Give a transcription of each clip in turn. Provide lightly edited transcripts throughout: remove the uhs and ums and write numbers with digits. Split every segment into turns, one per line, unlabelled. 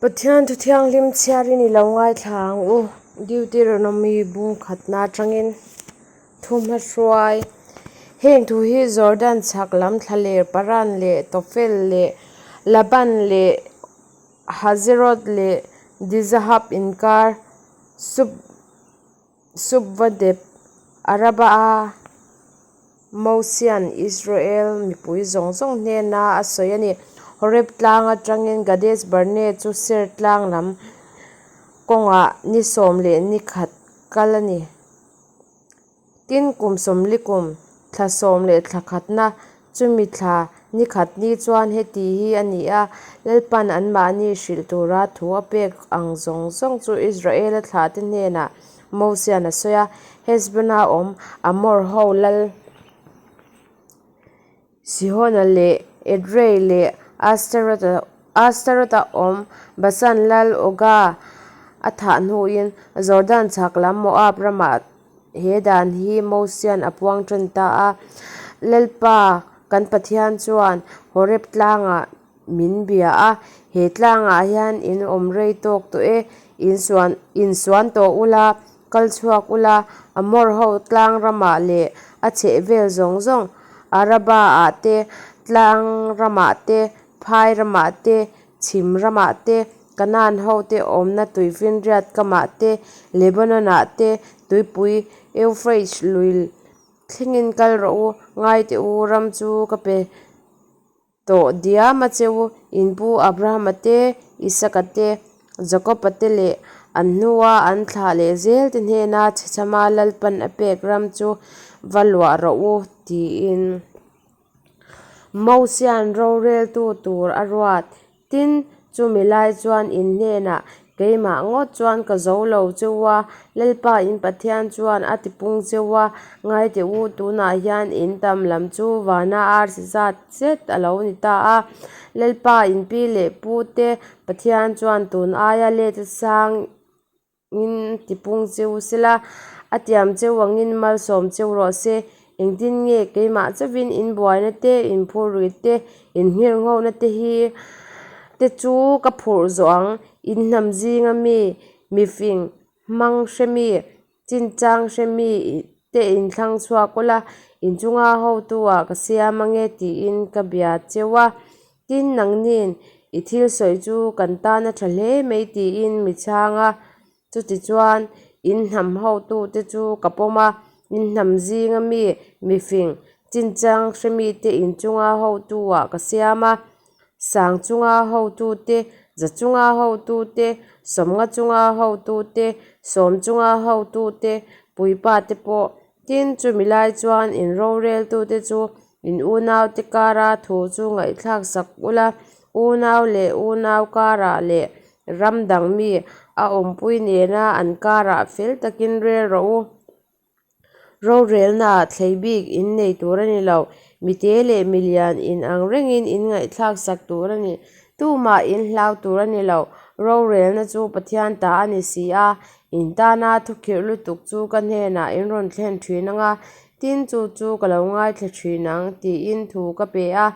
Pathian thu thianghlim chhiarin i lo ngaithla ang u. Deuteronomy bung khatna atangin thu hmahruai. Heng thu hi Jordan chhak lam thlaler Paran leh Tofel leh Laban leh Hazeroth leh Dizahab inkar Sub Subvadep Araba-a Mosia'n Israel mipui zawng zawng hnena a sawi a ni. Horeb tlang atangin Kadesh Barnea chu Ser tlang lam kawngah ni 11 kal a ni. Tin, kum sawmli kum, thla sawm leh thla khatna, chumi thla ni khat ni chuan heti hi a ni a, Lalpan anmahni hrilh tura thu a pek ang zawng zawng chu Israela thlahte hnenah Mosia'n a sawi a, Hesbona awm Amor ho lal Sihona leh Edrei leh Astarot-a awm Basan lal Oga a thah hnuin Jordan chhak lam Moab ramah he dan hi Mosia'n a puang tan ta a. Lalpa kan Pathian chuan Horeb tlangah Min bia a, he tlangah hian in awm rei tawk tawh e, in suan in suan tawh ula, kal chhuak ula, Amor ho tlang ramah leh a chheh vel zawng zawng, Araba ah te, tlang ramah te, phai ramah te, chhim ramah te, Kanaan ho te awmna tuifinriat kamah te, Lebanon ah te, tuipui Euphrates lui thlengin kal rawh u, ngaite u, ram chu ka pe. Tawh diam a che u, in pu Abrahama te, Isaka te, Jakoba te leh an hnua an thlah leh zel te hnena chhechhama Lalpan a pek ram chu va luah rawh u, tiin Mosia'n roreltu tur a ruat. Tin, chumi lai chuan in hnenah Keimah ngawt chuan ka zo lo cheu a, Lalpa in Pathian chuan a tipung cheu a, ngai teh u, tunah hian in tam lam chu vana arsi zat zet a lo ni ta a. Lalpa in pi leh pu te Pathian chuan tun aia let a sang in tipung cheu sela, a tiam cheu angin malsawm cheu rawh se. Engtin nge keimah chauhin in buaina te, in phurrit te, in nghirhnghawhna te hi te chu ka phurh zawh ang. In hnam zinga mi, mifing, hmang hre mi, chinchang hre mi te in thlang chhuak ula, in chunga hotu ah ka siam ange tiin ka bia cheu a. Tin, nangnin i thil sawi chu kan tan a tha hle mai tiin mi chhang a. Chutichuan, in hnam hotute chu ka pawm a, in hnam zinga mi, mifing, chinchang hre mite in chunga hotu-ah ka siam a, sang chunga hotute, za chunga hotute, sawmnga chunga hotute, sawm chunga hotute, puipate pawh. Tin, chumi lai chuan in roreltute chu in unaute kara thu chu ngaihthlak sak ula, unau leh unau karah leh Ram dang mi a awmpui nena an karah fel takin rel rawh u. Rorelnaah thlei bik in nei tur a ni lo. Mite leh milian in ang rengin in ngaihthlak sak tur a ni. Tumah in hlau tur a ni lo. Rorelna chu Pathian ta a ni si a, in tana thukhirh lutuk chu ka hnenah in rawn thlen thin ang a, tin chu chu ka lo ngaithla thin ang tiin thu ka pe a.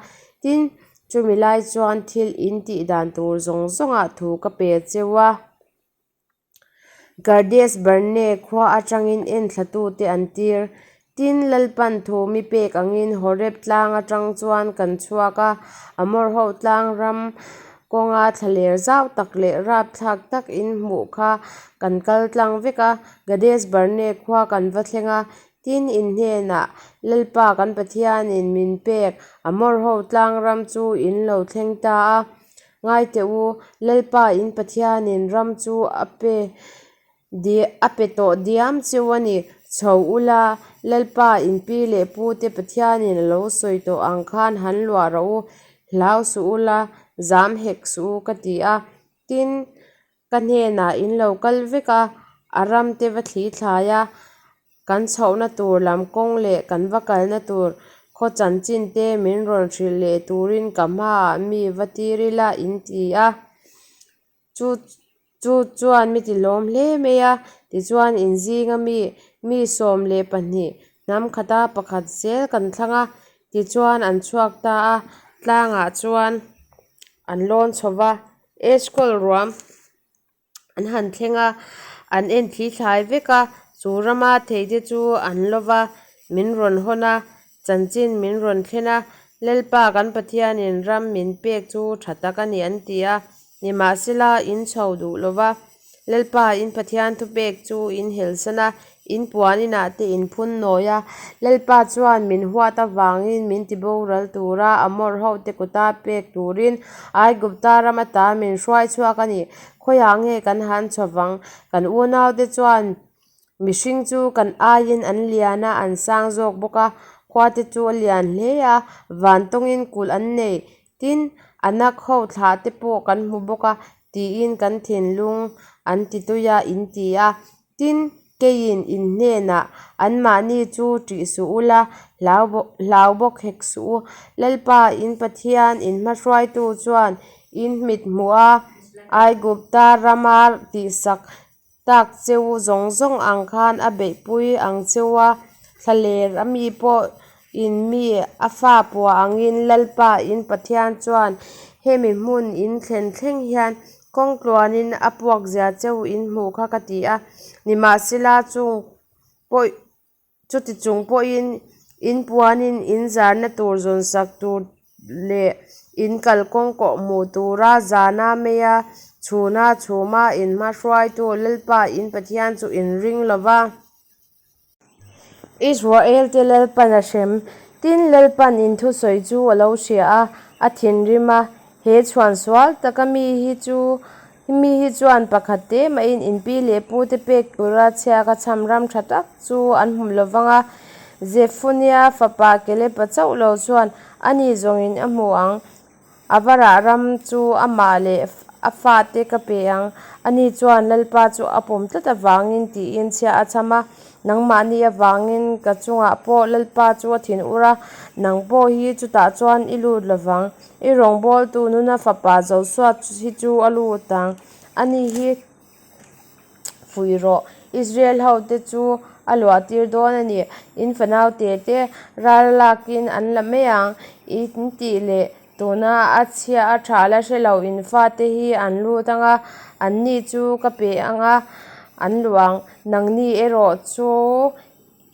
Tin, Chumi lai chuan thil in tih dan tur zawng zawngah thu ka pe cheu a. Kadesh Barnea khua atangin enthlatute an tir. Tin, Lalpan thu mi pek angin Horeb tlang atang chuan kan chhuak a, Amor ho tlang ram kawnga thlaler zau tak leh rapthlak tak in hmuh kha kan kal tlang vek a. Kadesh Barnea khua kan va thleng a, Tin, in hnenah, Lalpa kan Pathianin min pek Amor ho tlang ram chu in lo thleng ta a. Ngai teh u, Lalpa in Pathianin ram chu a pe a pe tawh diam cheu a ni. Chho ula, Lalpa in pi leh pu te Pathianin a lo sawi tawh ang khan han luah rawh u, hlau suh ula, zam hek suh u ka ti a. Tin, Ka hnenah in lo kal vek a, a ram te va thli thlai a, kan chhohna tur lam kawng leh kan va kalna tur khaw chanchin te min rawn hrilh leh turin ka hmaah mi va tir ila in ti a. Chu chu chuan mi ti hlawm hle mai a, tichuan in zinga mi mi 12 hnam khata pakhat zel kan thlang a, tichuan an chhuak ta a, tlangah chuan an lawn chho va. Eshkol ruam an han thleng a, an en thli thlai vek a, chu rama theite chu an lo va, min rawn hawn a, chanchin min rawn thlen a, Lalpa kan Pathianin ram min pek chu tha tak a ni an ti a, nimahsela in chho duh lo va, Lalpa in Pathian thupek chu in helsan a, in puan inah te in phun nawi a, Lalpa chuan min huat avangin min tiboral tura Amor hote kuta pek turin Aigupta ram ata min hruai chhuak a ni. Khawiah nge kan han chho vang? Kan unaute chuan mihring chu kan aiin an lian a, an sang zawk bawk a, khuate chu a lian hle a, van tawngin kulh an nei. Tin, Anak ho thlah te pawh kan hmu bawk a, tiin kan thinlung an ti tui a, in ti a. Tin, keiin in hnenah anmahni chu ṭih suh ula, hlau bawk hek suh u. Lalpa in Pathian in hmahruaitu chuan in hmit hmuh a, Aigupta rama tihsak tak cheu zawng zawng ang khan a beihpui ang cheu a, thlaler a mi pawh in mi a fa puah angin Lalpa in Pathian chuan hemi hmun in thlen thleng hian kawng tluanin a puak zia cheu in hmuh kha ka ti a, nimahsela chung pawh Chuti chung pawhin in puanin in zarna tur zawnsak tur leh in kalkawng kawh hmuh tura zana meia chhuna chhuma in hmahruaitu Lalpa in Pathian chu in ring lo va. Israelte Lalpan a hrem. Tin, Lalpan in thusawi chu a lo hria a, a thinrim a, He chhuan sual taka mi hi chu mi hi chuan pakhat te mahin in pi leh pu te pek tura chhiak a chham ram tha tak chu an hmu lo vang a. Zefunia fapa Kelepa chauh lo chuan ani zawngin a hmu ang. A varah ram chu amah leh a fate ka pe ang. Ani chuan Lalpa chu a pawm tlat avangin tiin chhia a chham a. Nangmahni avangin ka chungah pawh Lalpa chu a thin ur a, nang pawh hi chutah chuan i lut lo vang. I rawngbawltu nuna fapa Joshua hi chu a lut ang. Ani hi fuih rawh. Israel hote chu a luah tir dawn a ni. In fanaute te ral lakin an la mai ang. In tih leh tuna a chhia a tha la hre lo in fate hi an lut ang a, anni chu ka pe ang a, an luah ang. Nangni erawh chu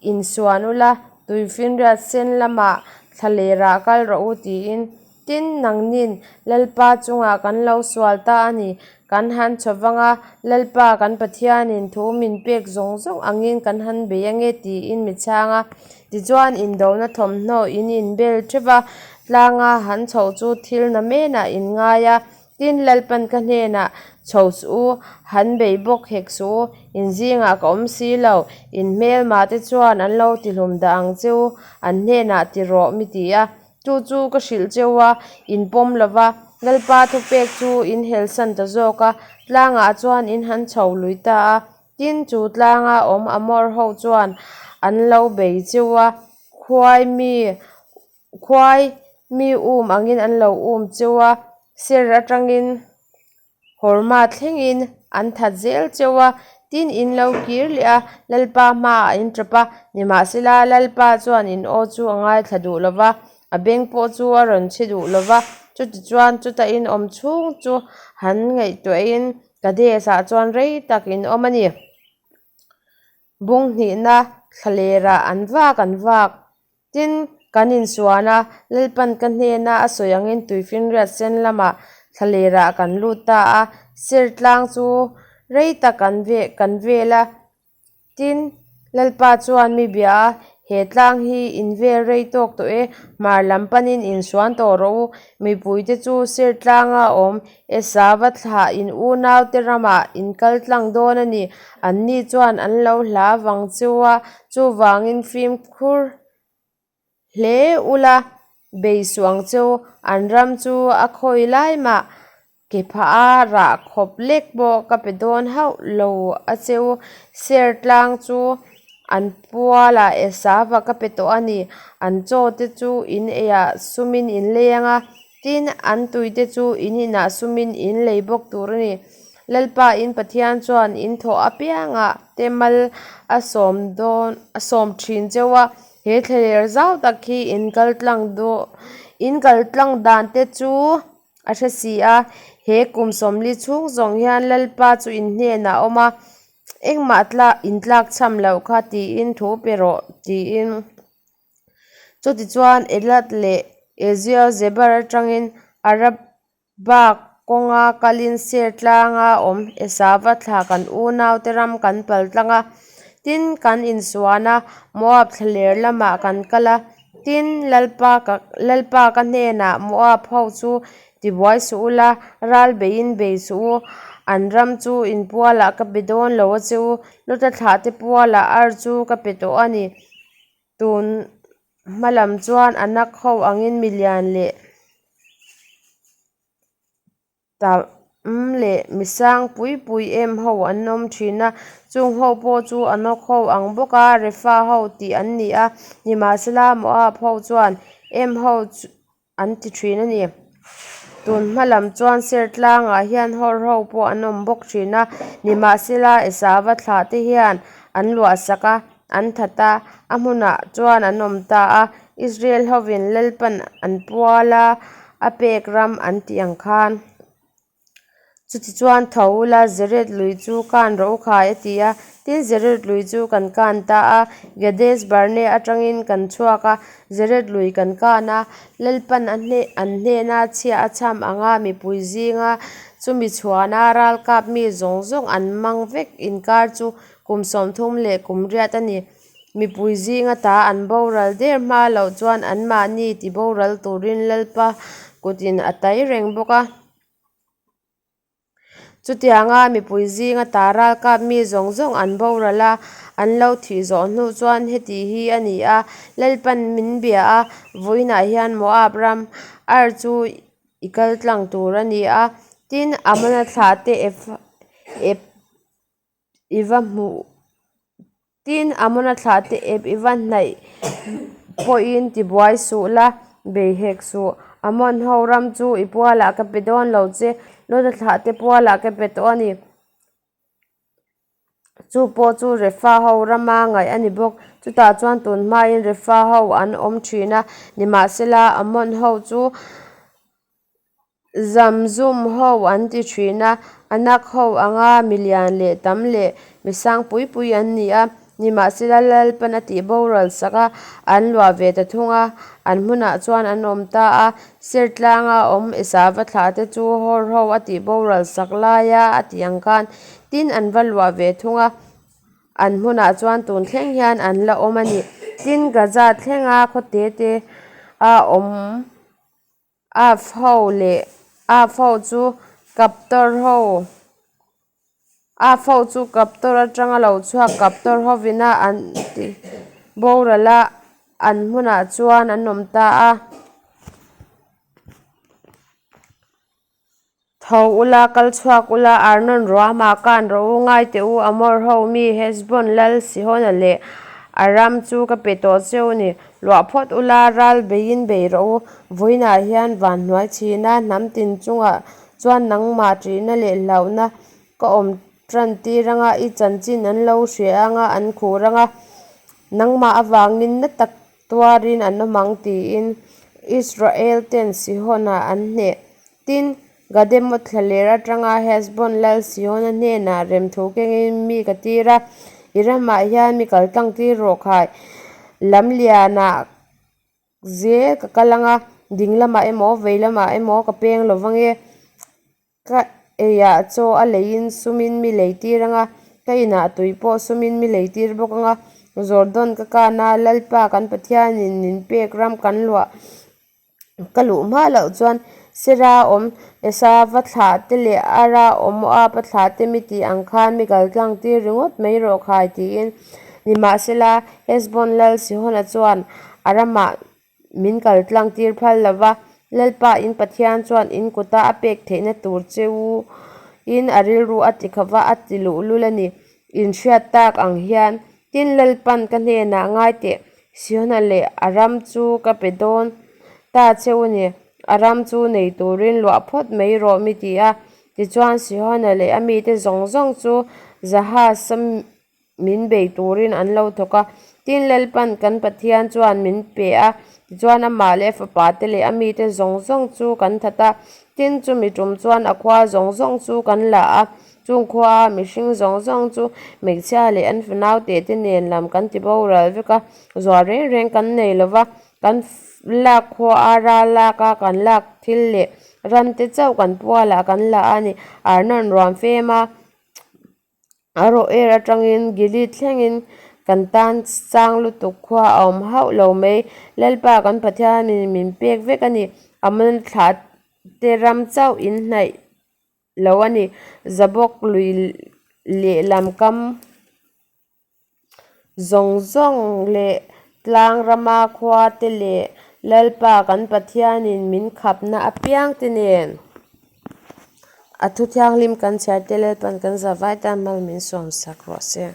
Insuan ula, tuifinriat sen lamah thlalerah kal rawh u tiin. Tin, nangnin Lalpa chungah kan lo sual ta a ni. Kan han chho vang a, Lalpa kan Pathianin thu min pek zawng zawng angin kan han bei ange tiin mi chhang a. Tichuan, indona thawmhnaw in inbel theuh va, tlanga han chhoh chu thil na menah in ngai a. Tin, Lalpan ka hnenah, Chho suh u, han bei bawk hek suh u, in zingah ka awm si lo, in hmelmah te chuan an lo tihlum dah ang che u, an hnenah ti rawh mi ti a. Chu chu ka hrilh che u a, in pawm lo va, Lalpa thupek chu in helsan ta zawk a, tlangah chuan in han chho lui ta a. Tin, chu tlanga awm Amor ho chuan an lo bei che u a, khuai mi Khuai mi um angin an lo um cheu a, ser atangin Horma thlengin an that zel cheu a, tin in lo kir leh a, Lalpa hmaah in tap a, nimahsela Lalpa chuan in aw chu a ngaithla duh lo va, a beng pawh chu a rawn chhe duh lo va, chutichuan chuta in awm chhung chu han ngaihtuahin Kadesh-ah chuan rei tak in awm a ni. Bung hnihna thlalerah an vak an vak. Tin, kan insuan a, Lalpan ka hnena a sawi angin tuifinriat sen lamah thlalerah kan lut ta a, Sir tlang chu rei tak kan ve kan vel a. Tin, Lalpa chuan mi bia a, He tlang hi in vel rei tawk tawh e, hmar lam panin insuan tawh rawh u, mipuite chu Sir tlanga awm Esava thlah in unaute ramah in kal tlang dawn a ni, anni chuan an lo hla vang cheu a, chuvangin fimkhur hle ula bei suh ang cheu, an ram chu a khawi lai mah ke phah a rah khawp lek pawh ka pe dawn hauh lo a cheu, Ser tlang chu an pualah Esava ka pe tawh a ni, an chaw te chu in eiah sumin in lei ang a. Tin, an tuite chu in inah sumin in lei bawk tur a ni. Lalpa in Pathian chuan in thawh apiangah te mal a sawm dawn a sawm thin cheu a, he thlaler zau tak hi in kal tlang daw in kal tlang dan te chu. a hre si a. He kum 40 chhung zawng hian Lalpa chu in hnenah a awm a, engmah in tlakchham loh kha tiin thu pe rawh, tiin. Chutichuan Elath leh Ezion-Zebar atangin Arabah kawnga kalin Seir tlanga awm Esava thla kan unaute ram kan pal tlang a, tin, kan insuan a, Moab thlaler lamah kan kal a. Tin, Lalpa ka Lalpa ka hnenah Moab ho chu tibuai suh ula, ral beiin bei suh u, an ram chu inpualah ka pe dawn lo a che u, Lota thlahte pualah ar chu ka pe tawh a ni. Tun hma lam chuan Anak ho angin milian leh tam leh mi sang pui pui em ho an awm thin a, chung ho pawh chu Anak ho ang bawka Refa ho tih an ni a, nimahsela Moab ho chuan em ho chu. an ti thin a ni. Tun hma lam chuan ser tlangah hian hawr ho pawh an awm bawk thin a, nimahsela Esava thlah te hian an luah sak a, an that a, a hmunah chuan an awm ta a, Israel hovin Lalpan an puala a pek ram an tih ang khan. Chutichuan tho ula, Zered lui chu kan rawh u khai a ti a. Tin, Zered lui chu kan kan ta a, Gades Barnea atangin kan chhuak a, Zered lui kan kan a. Lalpan a hne an hnena chhia a chham ang a, mipui zinga chumi chhuana ralkap mi zawng zawng an mang vek inkar chu kum 30 leh kum riat a ni. Mipui zinga ta an boral der hma loh chuan anmahni tiboral turin Lalpa kutin a tai reng bawk a. Chutianga mipui zinga ta ralkap mi zawng zawng an boral a, an lo thih zawh hnu chuan heti hi a ni a, Lalpan min bia a, vawiinah hian Moab ram Ar chu i kal tlang tur a ni a, tin, Amona thlahte ep I va hmuh Tin, Amona thlahte ep i va hnaih pawhin tibuai suh la, bei hek suh. Amon ho ram chu i pualah ka pe dawn lo che, Lota thlahte pualah ka pe tawh a ni. Chu pawh chu Refa ho rama ngaih a ni bawk. Chutah chuan tun hmain Refa ho an awm thin a, nimahsela Amon ho chu Zamzum ho an ti thin a, Anak ho anga milian leh tam leh mi sang pui pui an ni a, nimahsela Lalpan a tih boral sak a, an luah ve ta thung a, an hmunah chuan an awm ta a, Sertlanga awm Esava thlah te chu Hor ho a tih boral sak laia a tih ang khan tin an va luah ve thung a, an hmunah chuan tun thleng hian an la awm a ni. Tin, Gaza thlenga khaw te te a awm. Av ho leh Av ho chu Kaptor ho Av ho chu Kaptor atanga lo chhuak Kaptor hovina an ti boral a, an hmunah chuan an awm ta a. Tho ula, kal chhuak ula, Arnon ruahmah kan rawh u, ngai teh u, Amor ho mi Heshbon lal Sihona leh a ram chu ka pe tawh che u ni. Luah phawt ula, ral beiin bei rawh u. Vawiinah hian van hnuai chhina hnam tin chungah chuan nangmah ṭihna leh hlauhna ka awm ṭan tir anga, i chanchin an lo hria anga an khur anga, nangmah avangin na tak tuarin an awm ang tiin Israel ten Sihon-ah an hneh. Tin, Gademoth thlaler atanga Heshbon lal Sihon-a hnenah remthu kengin mi ka tir a, I ramah hian mi kal tlang tir rawh khai. Lamlianah zel ka kal anga, ding lamah emaw vei lamah emaw ka peng lo vang e. Ka eiah chaw a leiin sumin mi lei tir anga, ka inah tui pawh sumin mi lei tir bawk anga, Jordan ka kan a, Lalpa kan Pathianin min pek ram kan luah ka luh hma loh chuan Sera awm Esava thlah te leh Ara awm Moaba thlah te mi tih ang khan mi kal tlang tir ringawt mai rawh khai tiin. Nimahsela, Heshbon lal Sihona chuan a ramah Min kal tlang tir phal lo va, Lalpa in Pathian chuan in kuta a pek theihna tur che u in a rilru a ti kho va, a ti luhlul a ni. In hriat tak ang hian, tin Lalpan ka hnenah ngai teh, Sihona leh a ram chu ka pe dawn ta che u ni, a ram chu nei turin luah phawt mai rawh mi ti a. Tichuan Sihona leh a mite zawng zawng chu Jahaz-a min bei turin an lo thawk a. Tin, Lalpan kan Pathian chuan min pe a, tichuan amah leh a fapa te leh a mite zawng zawng chu kan that a. Tin, chumi tum chuan a khua zawng zawng chu kan la a, chung khuaa mihring zawng zawng chu hmeichhia leh an fanau teh te nen lam kan ti boral vek a, zual reng reng kan nei lo va, kan lak khua a ral lak a, kan lak thil leh ram te chauh kan pualah kan la a ni. Arnon ruam fem a. Aroer atangin Gilead thlengin kan tan chang lutuk khua a awm hauh lo mai. Lalpa kan Pathianin min pek vek a ni. Amon thlah te ram chauh in hnaih lo a ni. Zabawk lui lehlam kam Zawng zawng leh tlang rama khua te leh Lalpa kan Pathianin min khapna apiang te nen a thu thianghlim kan chhiar te Lalpa'n kan zavai tan mal min sawmsak rawh se.